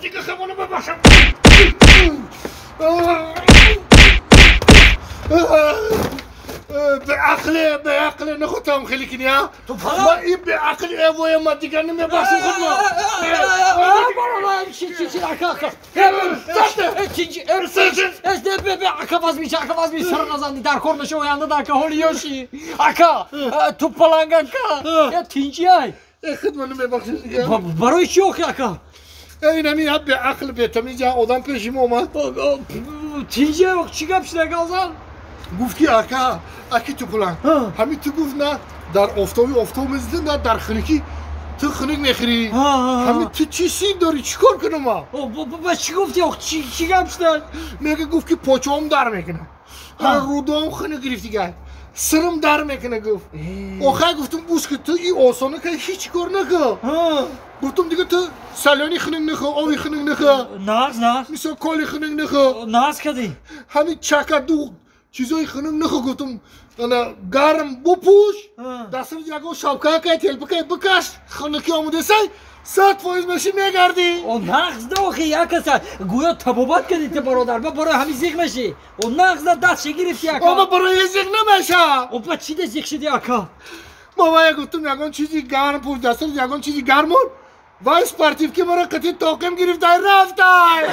Дига хамона бабахшам. Беақле, беақле, нахотам хеле кини, а? Ма и беақли эвоя ма дигар намебахшам худма. Чи, ака, ака. Ака вазмиш, ака вазмиш, сар назанди, дар кор наша оянда дар ка ҳоли ёши. Ака, ту паланг ака. Я тинҷи ай. Худма намебахшам дигар. Барои чӣ охи ака? Инами я беақл бетамиз одам пеши мо омад. Тинҷи ай, чӣ гап шуда галзан? Гуфт ки ака, аки ту пуланг. Ҳамин ту гуфт на дар офтоби офтоб мезиди, на дар хунукӣ ту хунук мехӯрӣ. Ҳамин ту чӣ син дорӣ, чӣ кор кунам ма? Ба чӣ гуфти ох, чӣ гап шуда? Мега гуфт ки почаам дар мекунад, рудоам хунук гирифтигай, сирим дар мекунад гуфт. Охай гуфтум буз ки ту и осона ка ҳеҷ кор накун. Гуфтум дига ту салёни хунук нахӯр, оби хунук нахӯр. Нағз, нағз. Мисол коли хунук нахӯр. Нағз кардӣ. Ҳамин чака дуғ чизои хунук нахӯр гуфтум. Ана гарм бупӯш, дастат ягон шапкакай, телпакай бикаш, хунукӣ омодасай, 100% мешӣ мегардӣ. О нағз да охи, як каса гӯё табобат кардӣ ту бародар, ба барои ҳамин зиқ мешӣ. О нағз да даст ши гирифтӣ ака. О ба барои зиқ намеша. О ба чӣ да зиқ шидӣ ака? Ма вая гуфтум ягон чизи гарм пӯш, дастат ягон чизи гарм он. Вай спортивки мара қатъи тоқим гирифтай рафтай.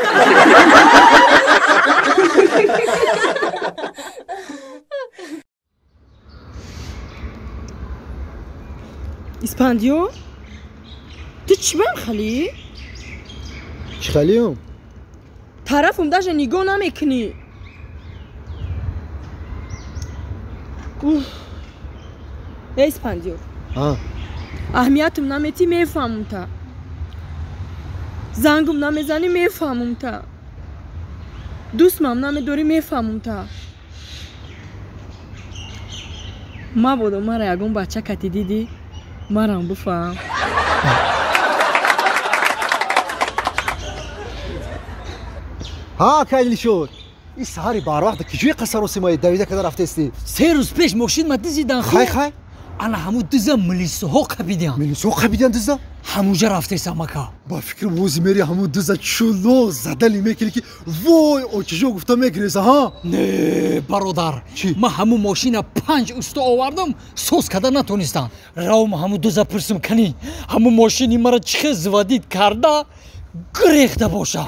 Испандиё? Ту чӣ бам хали? Чӣ халиём? Тарафум даже нигоҳ намекунӣ. Эй Испандиё. Аҳамиятум наметӣ мефаҳмум та. Зангум намезанӣ мефаҳмум та. Дӯстмам намедорӣ мефаҳмум та. Мабодо мара ягон бача кати дидӣ, марам буфаҳм. Ҳа, кайли шуд. Ин саҳари барвақт киҷои қасаросимои давида када рафтестӣ? 3 рӯз пеш мошин ма дизидан ху. Хай, хай. Ана ҳамун диза милисоҳо қабидиан. Милисоҳо қабидиан диза? Ҳамунҷа рафтесам ака. Ба фикри вози мери ҳамун диза чуло задали мекунӣ ки вой очижо гуфта мегиреза, ҳа? Не, бародар. Ма ҳамун мошина 5 уста овардам, соз карда натонистам. Равм ҳамун диза пурсим кани. Ҳамун мошини мара чӣ хел заводид карда гирехта боша.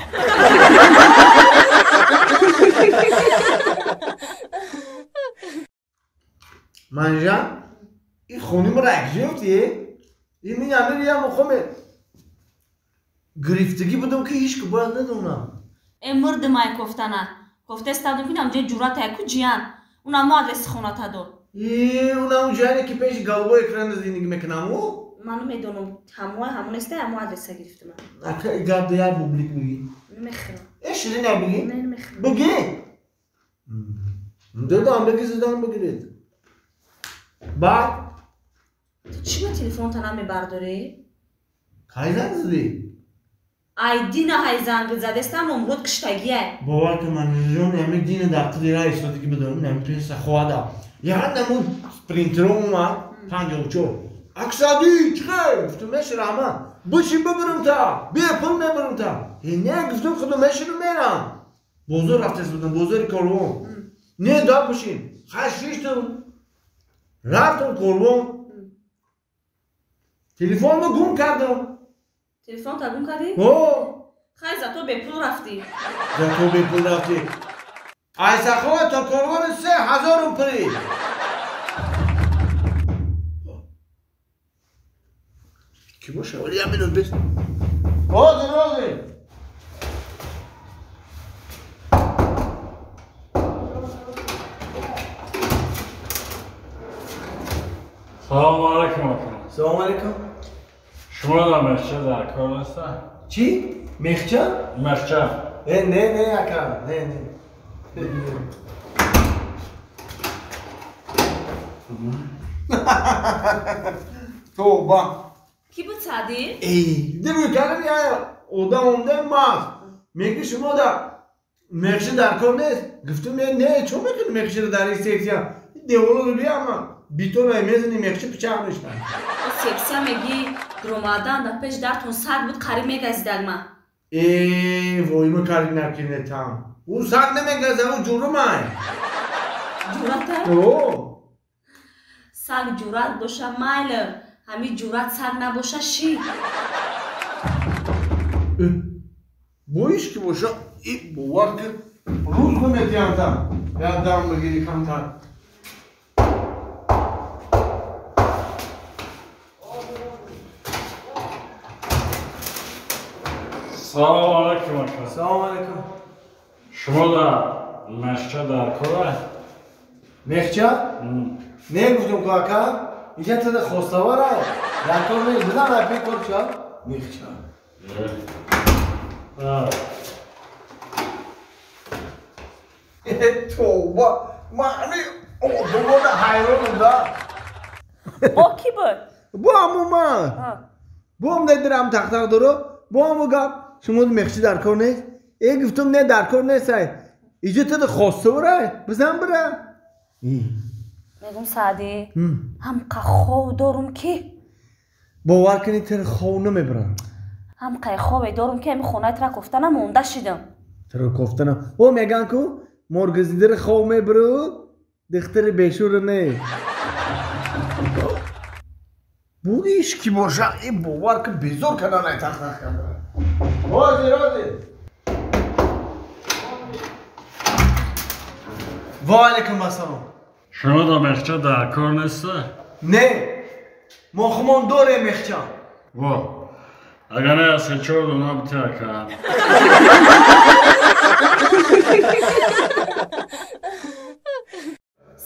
Манжа, ин хоним ра якҷофтие? Ин мин амир я мухоме гирифтагӣ будам ки ҳеч ки бояд надонам. Э мурдим ай кофтана. Кофтестадум ки намҷои ҷурата яку ҷиян. Унамо адреси хоната дод. Э, унам ҷияне ки пеши голубой экран зиндагӣ мекунам ӯ? Ман намедонам. Ҳамои ҳамонеста ҳамо адреса гирифтам. Ака гап да як бублик бигӣ. Намехӯрам. Э ширин як бигӣ? Не, намехӯрам. Бигӣ? Додам бигӣ зудан бигиред. Баъд? Ту чӣ ба телефонта намебардорӣ? Кай занг задӣ? Ай дина ҳай занг задестам номрод киштагиай. Бовар кун манижон ами дина дар қиди ра истодаги бидорам нами преса хоҳада. Як намуд спринтеро омад 54. Аксади чӣ хел? Гуфтум меши раҳмат. Бишин бибирам та. Бепул мебирам та. Не гуфтум худо мешинам мерам. Бозор рафтест будам, бозори корвон. Не да бишин. Хай шиштум. Рафтам корвон. Телефонро гум кардам. Телефонта гум кардӣ? О! Хай зато бепул рафтӣ. Зато бепул рафтӣ. Ай Сахова то корвон 3000 рупли. Ки боша? Вали як минут бес. Ҳозир, ҳозир. Салом алейкум ака. Салом алейкум. Шумо дар мехча дар кор ҳастед? Чӣ? Мехча? Мехча. Не, не, не, ака, не, не. Тоба. Ки буд Саъдӣ? Эй, дирӯ кардам я одам омда маст. Меги шумо дар мехча дар кор нест? Гуфтум не, чо мекунӣ мехчаро дар ин сексия? Деволаро биама. Битон мезани мехча пичақ мешавад. Сексия меги дуромадан дар пеш дартон саг буд қариб мегазидагма. Э, войма карди накинетам. Ӯ саг намегаза, ӯ ҷурумай. Ҷурата? О. Саг ҷурат боша майли, ҳами ҷурат саг набоша ши. Боиш ки боша, и бовар ки рӯз наметиҳам. Я дам бигири камтар. Салом алейкум ака. Салом алейкум. Шумо дар мехча дар кора? Мехча? Не гуфтум ку ака, инҷа тада хоставара. Дар кор нест, бизан апи кор ча? Мехча. Тавба, ман одамона ҳайронам да. Бо ки буд? Бо ҳамун ман. Бо ҳам дидирам тахтақ доро, бо ҳамун гап. Шумо мехчи дар кор нест? Э гуфтум не дар кор нест ай. Иҷо тада хоставара, бизан бира. Мегум Саъдӣ, ҳамқа хов дорум ки. Бовар кунед тара хов намебарам. Ҳамқай хове дорум ки ҳами хонаи тара кофтана монда шидам. Тара кофтана. О меган ку моргазидара хов мебару, духтари бешура не. Буиш ки боша, э бовар ки безор кардан ай тахтах кардан. Ҳозир, ҳозир. Ва алайкум ассалом. Шумо дар мехча дар кор неста? Не, мо хумон дорем мехча. Во, агар не аз чор дона бите ака.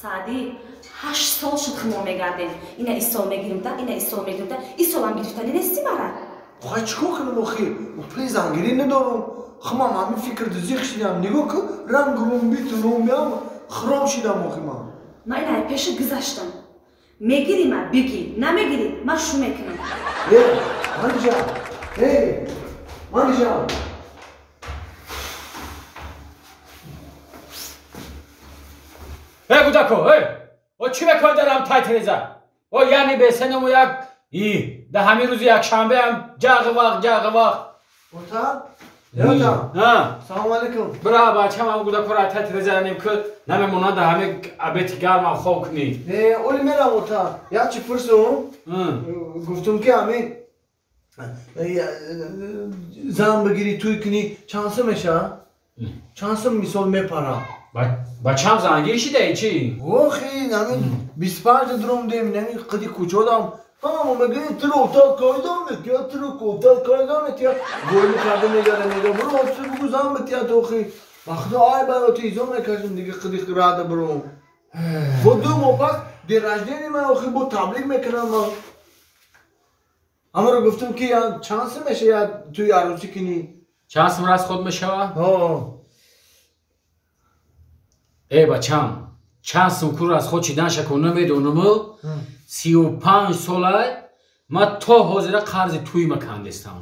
Саъдӣ, 8 сол шуд хумон мегардем. Ина исол мегирим та, ина исол мегирим та, исолам гирифтани нести мара. Хай чикор кунам охи? Пули зангирӣ надорам. Хумам ҳамин фикр зиқ шидам. Нигоҳ кун, ранг румби тунумбиам хиром шидам охи ман. Ман ина пеши гузаштам. Мегирӣ ма бигӣ, намегирӣ ман шу мекунам. Э, Манижа, э, Манижа. Э, кудако, э, о чӣ мекунӣ дарам тай тереза? О яъне бесеному як и да ҳамин рӯзи якшанбеам ҷағи вақт, ҷағи вақт. Ота? Ота. Салом алейкум. Бира бачам ҳам кудакора тай тереза нем ки намемонад да ҳамин абети гармам хоб кунӣ. Э, оли мерам ота. Як чӣ пурсум? Гуфтум ки ҳамин зан бигирӣ, тӯй кунӣ, чанд сум мешавад? Чанд сум мисол мепарад? Бачам зангир шидаи чӣ? Охи, ҳамин 25 дурум дем, ҳамин қиди кӯчодам. Ҳама мегӯянд тиро отал кайдам метия, тиро отал кайдам метия. Войни карда мегара, мега буро отсу бугу зан метия тохи. Ба худо ай бароти изо мекашем дига қиди рада буром. Бо 2 моҳ пас день рождения ман охи бо таблиғ мекунам ман. Ҳамаро гуфтум ки чанд сум мешавад туи арӯсӣ кунӣ? Чанд сум расход мешавад? Ҳо. Э бачам, чанд сум кур расход шиданша ку намедонам. 35 сола ман то ҳозира қарзи туй макандестам.